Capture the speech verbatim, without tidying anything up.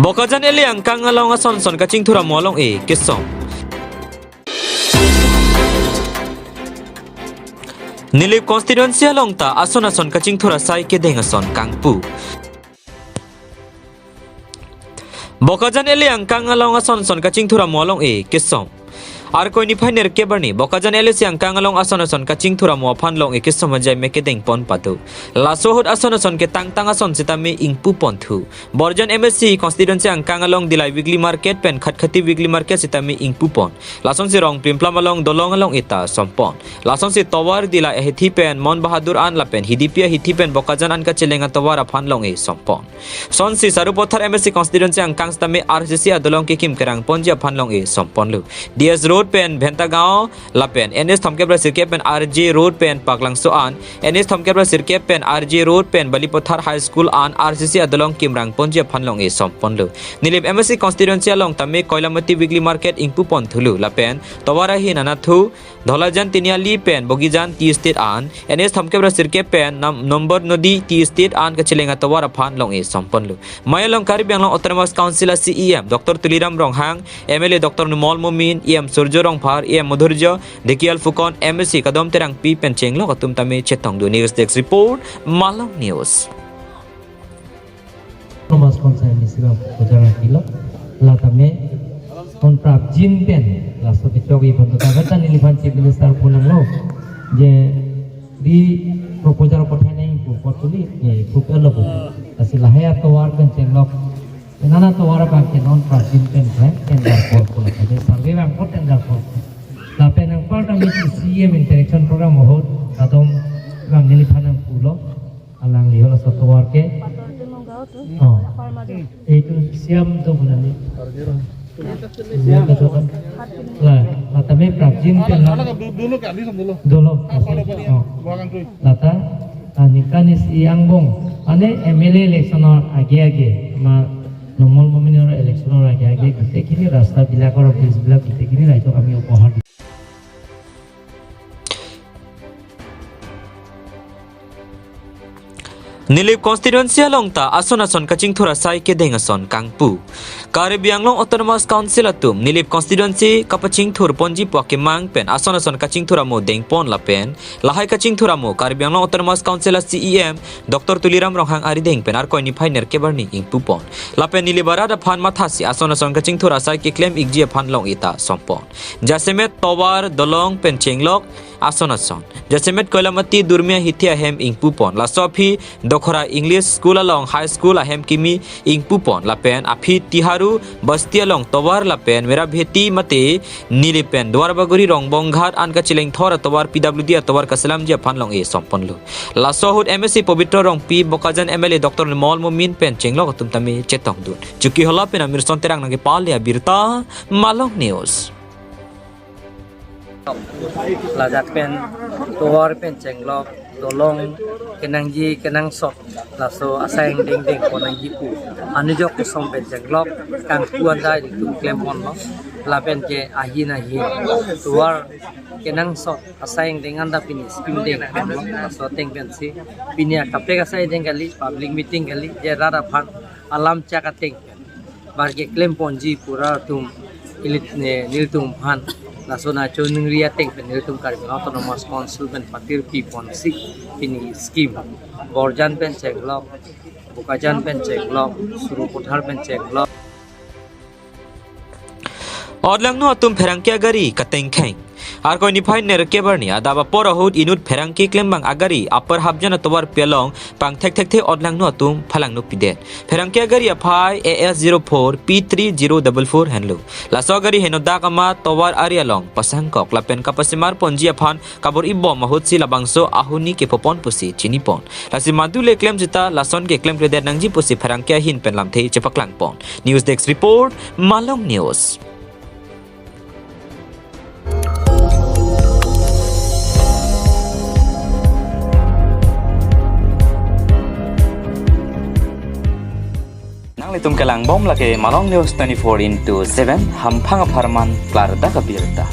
Bokajan L A angkang along ason ason kachingthur amo along-e kesom. Nilip constituency along ta ason ason kachingthur asai kedeng ason kangpu. Bokajan L A angkang along ason ason kachingthur amo along-e kesom. Arkoi niphai nerkep arni Bokajan L A C angkang along ason ason kachingthur amo aphan long-e kesom ajai me kedeng pon pado. Laso ahut ason ason ketangtang ason sitame ingpu ponthu. Borjan M A C constituency angkang along Dillai weekly market pen Khatkhati weekly market sitame ingpu pon. Lasonsi Rongplimplam along dolong along-e ta som pon. Lasonsi tovar Dillai ahithi pen Mon Bahadur an lapen Hidipi ahithi pen Bokajan an kacheleng atovar aphan long-e som pon. Sonsi Sarupathar M A C constituency angkang sitame R C C adolong kekim kerang ponji aphan long-e som ponlo. D S Road pen Bhentagaon lapen N H thomkep ra sirkep pen R J Road pen Paklangso an, N H thomkep ra sirkep pen R J Road pen Balipathar High School an R C C adolong kimrang ponji aphan long-e som ponlo. Nilip M A C constituency along tame Koilamati weekly market ingpu ponthulo lapen tovar ahin anatthu Dholajan Tiniali pen Bogijan Tea Estate an, N H thomkep ra sirkep pen nam Nombor Nodi Tea Estate an kacheleng atovar aphan long-e som ponlo. Mei along Karbi Anglong Autonomous Council a C E M Doctor Tuliram Ronghang, M L A Doctor Numal Momin, E M Surjya Rongphar, E M Madhurjya Dhekial Phukan, M A C Kadom Terangpi pen chenglok atum tame chetongdun. News Desk Report, Malong News. Thomas Konsai Misra proposal kilo, la tame kon prapjin pen laso kechok-i pon ta kata neliphan Chief Minister punanglo je di proposal kothai nangpu apot tuli, eh, pu elo pu. Lasi lahai atovar pen chenglok, nana tovar abang ke non prapjin pen ke tender call pu, je survey abang ko tender call. Lapen anpar tame C E M interaction program ahut kadom abang neliphan nangpulo. Alangli halaso tovar ke. Pator Timung Gaon tu. Oh. Apar Madu. Itu siam tu bulan ni. Siam tu. La, la tame prapjin ke la. Dolo. Oh. Lata, ah, ningkan isi angbong. Mane M L A election or age age. Ma Numal Momin or election or age age. Gute kini rasta bilak or bridge bilak gute kini raijo kami upohar. Nilip constituency along ta ason ason kachingthur asai kedeng ason kangpu. Karbi Anglong Autonomous Council atum Nilip constituency kapachingthur ponji pu akemang pen ason ason kachingthur amo deng pon lapen lahai kachingthur amo Karbi Anglong Autonomous Council a C E M Doctor Tuliram Ronghang arideng pen Arkoi niphai nerkep arni ingpu pon. Lapen Nilip arat aphan mathasi ason ason kachingthur asai keklem ikji aphan long-e ta som pon. Jasemet tovar dolong pen chenglok ason ason. Jasemet Koilamati Durmia hithi ahem ingpu pon. Laso aphi Dokhora English School along High School ahem kimi ingpu pon. Lapen aphi Tiharu Basti along tovar lapen Merabheti mate Nilip pen Duarbagori Rongbong Ghat an kacheleng thor atovar P W D atovar kaselamji aphan long-e som ponlo. Laso ahut M A C Pobitro Rongpi, Bokajan M L A Doctor Numal Momin pen chenglok atum tame chetongdun. Chokihola pen Amirson Terang nangkepale abirta, Malong News. Lajat pen tovar pen chenglok, dolong kenangji kenangsot, laso asai angdeng deng pon nangji pu anujok kesom pen chenglok kangpu anta ilitum klem ponlo. Lapen ke ahin ahin tovar kenangsot asai angdeng anta pini scheme deng ponlo. Laso ateng pensi pini akaprek asai deng kali, public meeting kali, je rat aphan alam chak ateng pen bar keklem ponji pu rat atum ilit ne nelitum aphan laso nangchiningri ateng pen nelitum Karbi Anglong Autonomous Council pen patirpi ponsi pini scheme Borjan pen chenglok, Bokajan pen chenglok, Sarupathar pen chenglok. Odlangno atum pherangke agari katengkheng. Arkoi niphai nerkep arni adap apor ahut inut pherangke klembang agari Upper Hapjan atovarpi along pangthek thekthe odlangno atum phalangno pidet. Pherangke agari aphai A S zero four P three zero double four henlo. Laso agari henodak amat tovar ari along pasangkok lapen kapasemar ponji aphan kabor-i bom ahutsi labangso ahuni kepo pon pusi chini pon. Lasi madu le klem sita lason ke klemkledet nangji pusi pherangke ahin pen lamthe chepaklang pon. News Desk Report, Malong News. Nanglitum kelang bom lake Malong News twenty-four into seven, hamphang apharman klardak abirta.